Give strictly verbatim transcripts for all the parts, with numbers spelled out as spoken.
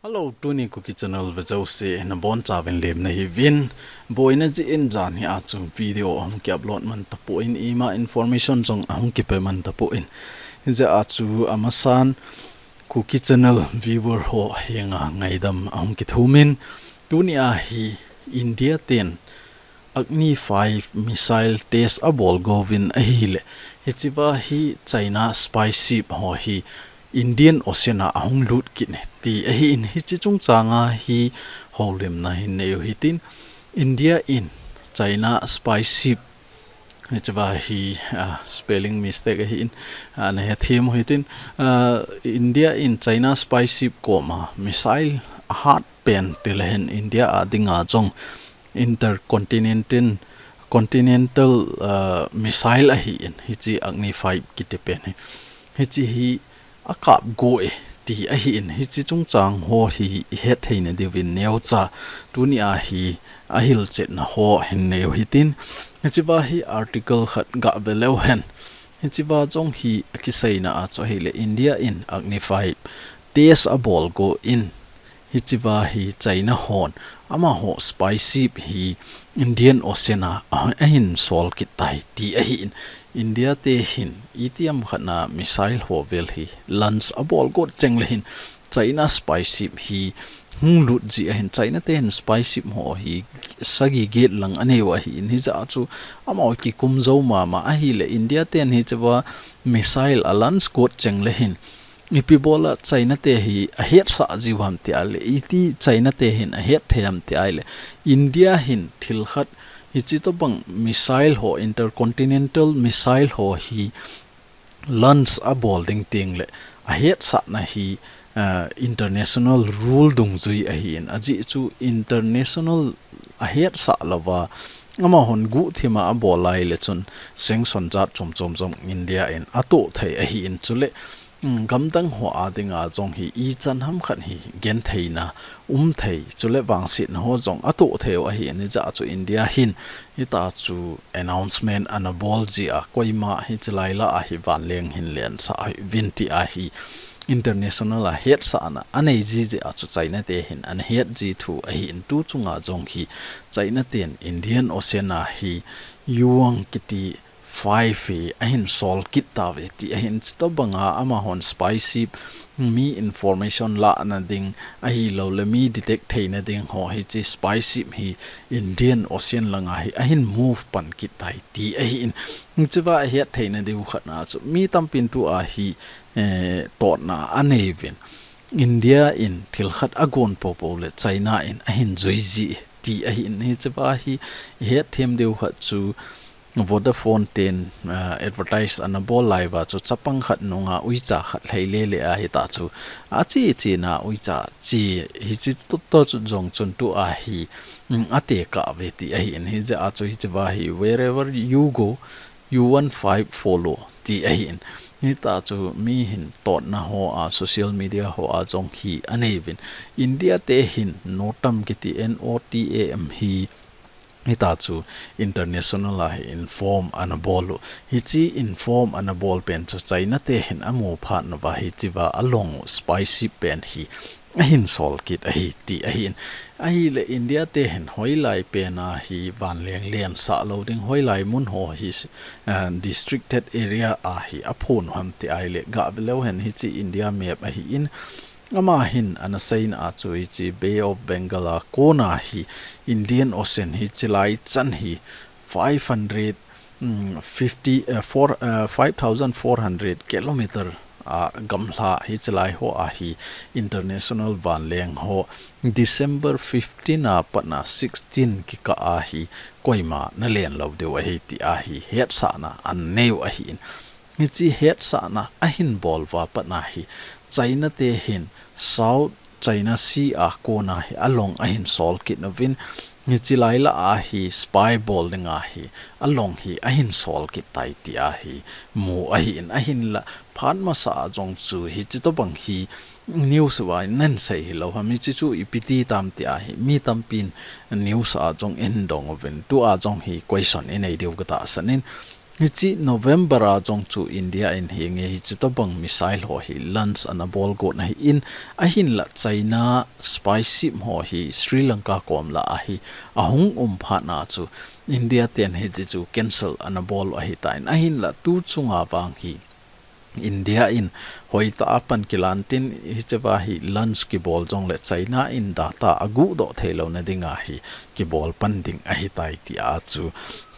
Hello, tuni Kuki Channel vejouse nabonchauvin lemna hiuvin. Boina jeh in janhi a chu video ahung ki upload man tapon, ima information jong ahung kipe man tapon. Hijeh a chu amasan Kuki Channel viewer ho henga ngaidam ahung kithumin. Tuni a hi India ten Agni five missile test abol gouvin ahile, hichea hi China spy ship ho hi Indian Ocean a ahung lut kit e ti ahin, hiche chungchanga hi houlimna hin nei u hitin, India in China spy ship, hichea hi, ah, spelling mistake ahin, ah, nahethem u hitin, ah, India in China spy ship koma missile ahat pen tilehen India a dinga jong intercontinental, continental, uh, missile ahin, hiche Agni five kiti pen hi. Hiche hi akap go e ti ahin, hiche chungchang ho hi ihet theina diuvin neocha tuni a hi ahilchetna ho hin nei u hitin, hichea hi article khat gave leu hen. Hichea jong hi akiseina a chu ahile India in Agni five test abol go in, hichea hi China hon amaho spy ship hi Indian Ocean a, a, ahin sol kit tai ti ahin, India te hin itiham khat na missile ho vel hi launch abol got cheng le hin China spy ship hi hung lut ji ahin, China te hin spy ship ho hi sagi get lang anei u ahin, hijeh a chu amaho kikum jou mama ahile India ten hichea missile a launch got cheng le hin ipi bola China te hi ahetsah jiu ham ti ahile, iti China te hin ahet thei ham ti ahile, India hin thil khat hiche tobang missile ho, intercontinental missile ho hi launch abol ding teng le ahetsahna hi, ah, international rule dungjui ahin, ajeh chu international ahetsah louva amahon guhthima abol lai le chun sanction jat chom chom jong India in atoh thei ahin, chule, mm, gamdang ho a dinga jong hi ichan ham khat hi gentheina um thei, chule vangsetna ho jong atoh thei u ahin, hijeh a chu India hin hitia chu announcement ana bol ji a, koima hiche lai lah a hi vanleng hin lensah uvin ti ahi international a hetsahna anei ji jeh a chu China te hin ana het ji thu ahin, tu chunga jong hi China ten Indian Ocean a hi Yuan kiti five hi ahin sol kit tauve ti ahin, chutobanga amahon spy ship, mi information lahna ding ahilouleh mi detect theina ding ho hiche spy ship hi Indian Ocean langa hi ahin move pan kit tai ti ahin, hichea ahet theina diu khat na chu mi tampin tua hi, eh, totna anei uvin. India in thil khat agon popo le China in ahin jui ji ti ahin, hichea hi ihet them diu khat chu Vodafone ten, ah, advertise ana bol lai uva chu chapang khat nunga uicha khat lhei lele a hita chu ache che na uicha che hiche to, to chu jong chun tua hi, mm, atekah uve ti ahin, hijeh a chu hichea hi wherever you go, U one five follow ti ahin. Hita chu mi hin totna ho a, social media ho a jong hi anei uvin. India te hin NOTAM kiti, N O T A M hi hita chu international a hi inform ana bol u. Hiche inform ana bol pen chu China te hin amu phat nauva hichea along u spy ship pen hi ahin sol kit ahi ti ahin. Ahile India te hin hoilai pen a hi vanleng lensah lou ding, hoilai mun ho hi, ah, restricted area a hi aphon u ham ti ahile gave leu hen, hiche India map ahin. Ama hin ana seina a chu hiche Bay of Bengal a kona hi Indian Ocean hi chilai chan hi five hundred, mm, fifty, eh, four, eh, five thousand four hundred kilometer a gamla hi chilai ho a hi international vanleng ho December fifteen a patna sixteen kikah a hi koima nalen lou diu ahi ti a hi hetsahna anei u ahin. Hiche hetsahna ahin bol uva patna hi China te hin South China Sea a kona hi along ahin sol kit nauvin, hiche lai lah a hi spy bol dinga hi along hi ahin sol kit tai ti a hi mu ahin, ahinla phat masa a jong chu hiche tobang hi news uva nei sei hilou ham, hiche chu ipi ti tam ti a hi mi tampin news a jong eidong uvin, tua jong hi question inei diu katahsan in. Hichi November a jong chu India in hi nge hichi tobang missile ho hi launch ana bol got na hi in, ahinla China spy ship ho hi Sri Lanka kom lah a hi ahung um phat na chu India ten hichi chu cancel ana bol u ahi tan, ahinla tu chunga vang hi India in hoitah a pan kilan tin hichi va hi launch kibol jong le China in data aguh doh thei lo na ding a hi kibol pan ding ahi tai ti a chu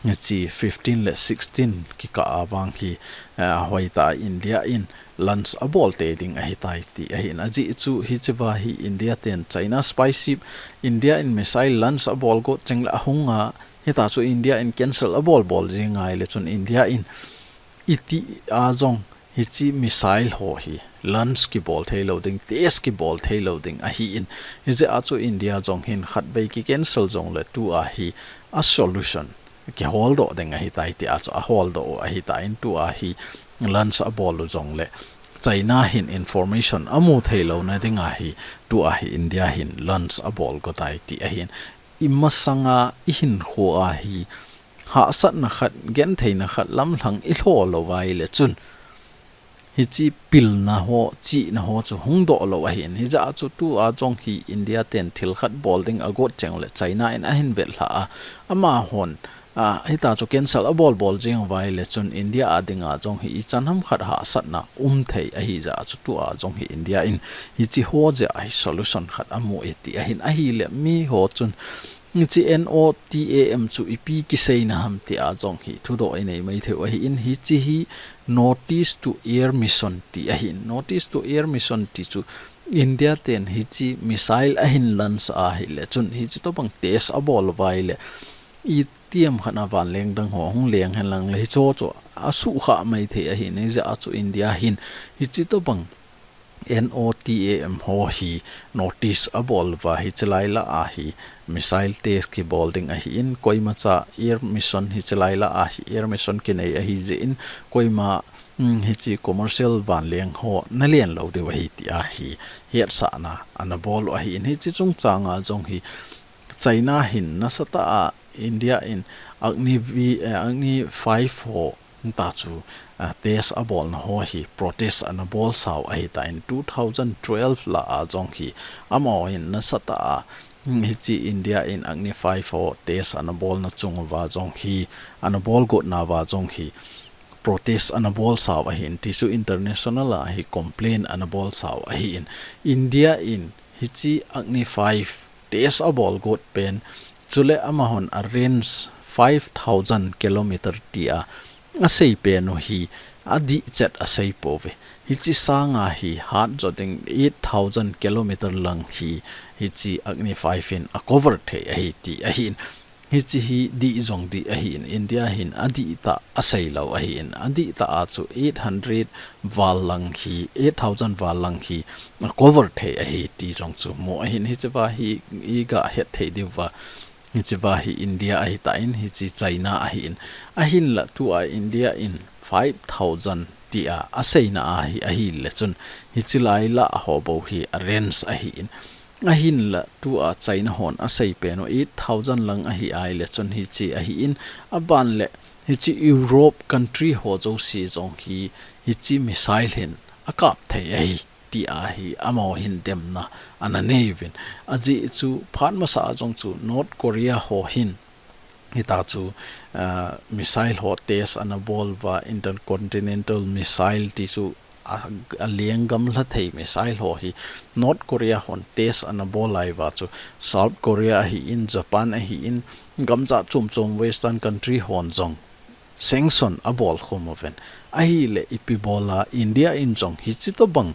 hichi fifteen le sixteen kikah a vang hi, eh, hoitah a India in launch abol tei ding ahi tai ti ahin, ajeh chu hichi va hi India ten China spy ship, India in missile launch abol got cheng le ahung a, hita chu India in cancel abol bol jing ngai le chun India in iti a jong hichi missile ho hi launch kibol thei lo ding, test kibol thei lo ding ahi in, hijeh a chu India jong hin khatvei ki cancel jong le tu a hi a solution kihol doh ding ahi tai ti a chu ahol doh u ahi tan, tu a hi launch abol u jong le China hin information amu thei lo na ding a hi tu a hi India hin launch abol got tai ti ahin, i masanga i hinkho a hi hahsatna khat, gentheina khat lamlhang i lho lo vai le chun hichi pilna ho, chihna ho chu hung doh lo ahin. Hijeh a chu tu a jong hi India ten thil khat bol ding agot cheng le China in ahin vet lha a, amahon, a, hita chu cancel abol bol jing vai le chun India a ding a jong hi ichan ham khat hahsatna um thei ahi jeh a chu tu a jong hi India in hichi ho jeh a hi solution khat amu e ti ahin, ahile mi ho chun hichi NOTAM chu ipi kiseina ham ti a jong hi thudoh i nei mai thei u ahi in, hichi hi Notice to Air Mission ti ahi in. Notice to Air Mission ti chu India ten hichi missile ahin launch a hi le chun hichi tobang test abol vai le itiham khat a vanleng dang ho hung leng hen lang le hicho chu asukha mai thei ahi in, hijeh a chu India hin hichi tobang NOTAM ho hi notice abol uva hichi lai lah a hi missile test kibol ding ahi in, koimacha air mission hichi lai lah a hi air mission kinei ahi jeh in, koima, mm, hichi commercial vanleng ho na len lo diu ahi ti a hi hetsahna ana bol u ahi in, hichi chungchang a jong hi China hin nasatah a India in Agni V, eh, Agni five ho ta chu, ah, test abolna ho hi protest ana bol sau ahi tan, two thousand twelve lah a jong hi amahon nasatah a, mm, hichi India in Agni five ho test ana bolna chung uva jong hi, ana bol got na uva jong hi protest ana bol sau ahi in, ti chu international a hi complain ana bol sau ahi in, India in hichi Agni five test abol got pen, chule amahon a range five thousand kilometer ti a asei pen u hi adih chet asei pouve. Hichi sanga hi hat jo ding eight thousand kilometer lang hi hichi Agni five in a cover thei ahi ti ahi in, hichi hi dih jong dih ahi in, India hin adih tah asei lo ahi in, adih tah a chu eight hundred val lang hi, eight thousand val lang hi a cover thei ahi ti jong chu mu ahi in, hichi va hi i ga het thei diu va, hichi va hi India ahi tan, hichi China ahi in, ahinla tu a India in five thousand ti a aseina a hi ahi le chun hichi lai lah ho bou hi a range ahi in, ahinla tu a China hon asei pen u eight thousand lang ahi ai le chun hichi ahi in, aban le hichi Europe country ho jouse jong hi hichi missile hin akap thei ahi ti a hi amahon demna ana nei uvin. Ajeh chu phat masa a jong chu North Korea ho hin hita chu, ah, missile ho test ana bol uva, intercontinental missile ti chu a, a lenggam lha thei missile ho hi North Korea hon test ana bol lai uva chu South Korea ahi in, Japan ahi in, gamjat chom chom Western country hon jong sanction abol khum uven. Ahile ipi bol a India in jong hichi tobang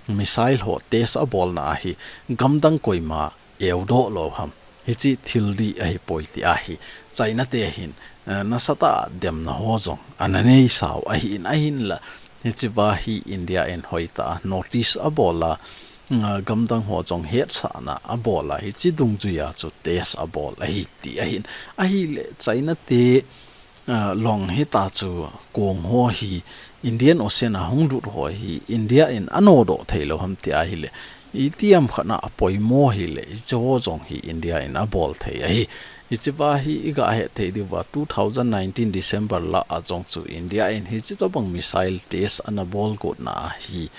missile ho test abolna a hi gamdang koima eudoh lo ham. Hichi thil dih ahi poi ti a hi China te hin, eh, nasatah a demna ho jong ana nei sau ahi in, ahinla hichi va hi India in hoitah a notice abol a, eh, gamdang ho jong hetsahna abol a, hichi dungjui a chu test abol ahi ti ahi in. Ahile China te ah, long hita chu kong ho hi Indian Ocean a hung lut ho hi India in anodoh thei lo ham ti a hile, itiham khat a apoimo hile, hicho jong hi India in abol thei ahi. Hiche va hi i ga het thei diu va, two thousand nineteen December lah a jong chu India in hiche tobang missile test ana bol got na a hi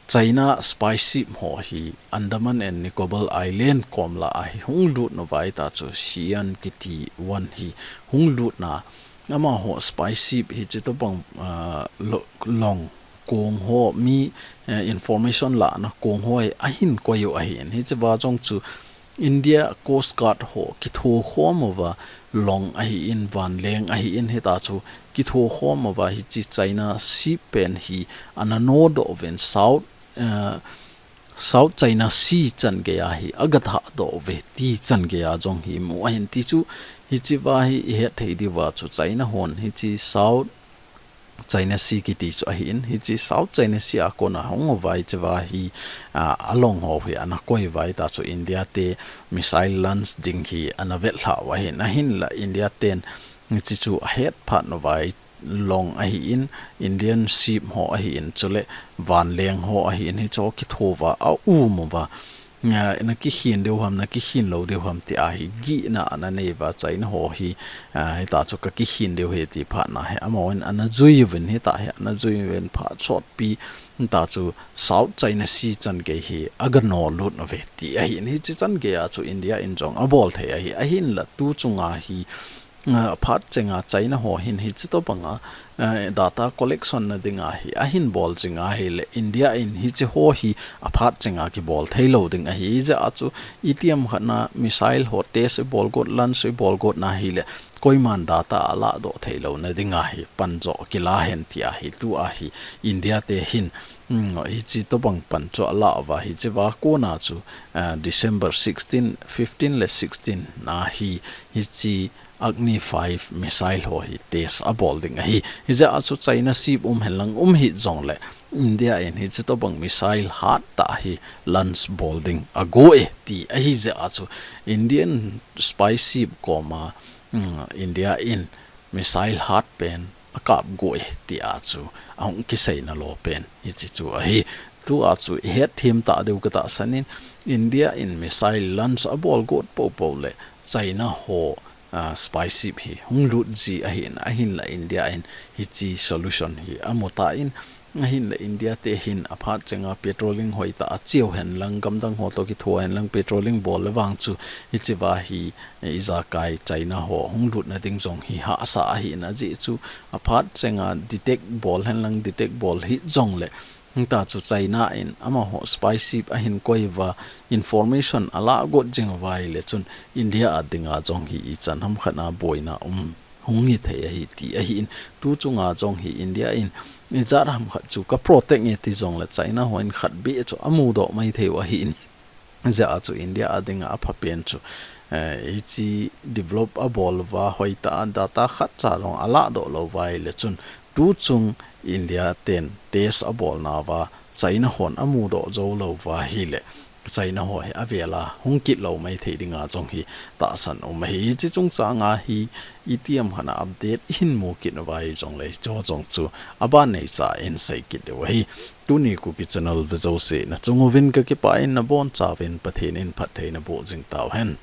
China spy ship ho hi Andaman and Nicobar Island kom lah a hi hung lut nauva, hita chu Shiyan kiti van hi hung lut na, amaho spy ship hiche tobang, ah, lo-, long kong ho mi, eh, information lahna kong ho hi ahin koi u ahin. Hiche va jong chu India Coast Guard ho kitho khom uva long ahin, vanleng ahin, hita chu kitho khom uva hiche China ship pen hi ana nodoh uvin South, eh, South China Sea chan gei a hi aga thahdoh uve ti chan gei a jong hi mu ahin. Ti chu hiche va hi i het thei diu va chu China hon hiche South China Sea kiti chu ahin, hiche South China Sea a kona hung uva hiche va hi, ah, a long ho hi ana koi uva, hita chu India te missile launch ding hi ana vetlha u ahin, ahinla India ten hiche chu ahet phat nauva, long ahin, Indian ship ho ahin, chule vanleng ho ahin, hiche kitho uva aum uva. Nga, na kikhin diu ham, na kikhin lou diu ham ti a hi gihna ana nei uva, China ho hi, ah, hita chu ka kikhin diu ahi ti phat na hi amahon ana jui uvin, hita hi ana jui uvin phat sotpi, hita chu South China Sea chan gei hi aga nolut nauve ti ahin, hiche chan gei a chu India in jong abol thei ahi, ahinla tu chunga hi, ah, aphat chenga China ho hin hiche tobanga, ah, data collection na dinga hi ahin bol jing ahile India in hiche ho hi aphat chenga kibol thei lou ding ahi. Hijeh a chu itiham khat na missile ho test i bol got, launch i bol got na hile koiman data alah doh thei lou na dinga hi pan jo kila hen ti a hi tu a hi India te hin, mm, hiche tobang pan chu alah uva, hiche va kona chu, ah, December sixteen, fifteen le sixteen na hi, hiche Agni five missile ho hi test abol ding ahi. Hijeh a chu China ship um hen lang um hih jongle India in hiche tobang missile hat tah hi launch bol ding ago e ti ahi jeh a chu Indian spy ship koma, mm, India in missile hat pen akap go e ti a chu ahung kiseina lo pen hiche chu ahi. Tu a chu i het them ta diu ka tahsan in India in missile launch abol got popo le China ho, ah, spy ship hi hung lut ji ahin, ahinla India in hiche solution hi amu tan, ahinla India te hin aphat chenga patrolling hoitah a cheu hen lang, gamdang ho toh kitho hen lang patrolling bol le vang chu hiche va hi, eh, ijakai China ho hung lut na ding jong hi hahsa ahin, ajeh chu aphat chenga detect bol hen lang, detect bol hih jongle hita chu China in amaho spy ship ahin koi uva, information alah got jing uva ahile chun India a dinga jong hi ichan ham khat na boina um hung hi thei ahi ti ahin, tu chunga jong hi India in ijat ham khat chu ka protect nge ti jongle China ho in khat beh chu amudoh mai thei u ahin. Jeh a chu India a dinga apha pen chu, eh, hiche develop abol uva, hoitah a data khat cha jong alah doh lou uva ahile chun tu chung India ten test abol nauva China hon amudoh jou lou uva ahile China ho hi avel a hung kit lou mai thei dinga jong hi tahsan um ahi. Hiche chungchang a hi itiham khat na update i hin mu kit uva ahi jongle hiche jong chu aban neicha in sei kit diu ahi. Tuni Kuki channel ve jouse na chung uvin ka kipah in, na boncha uvin Pathen in phatthei na boh jing tau hen.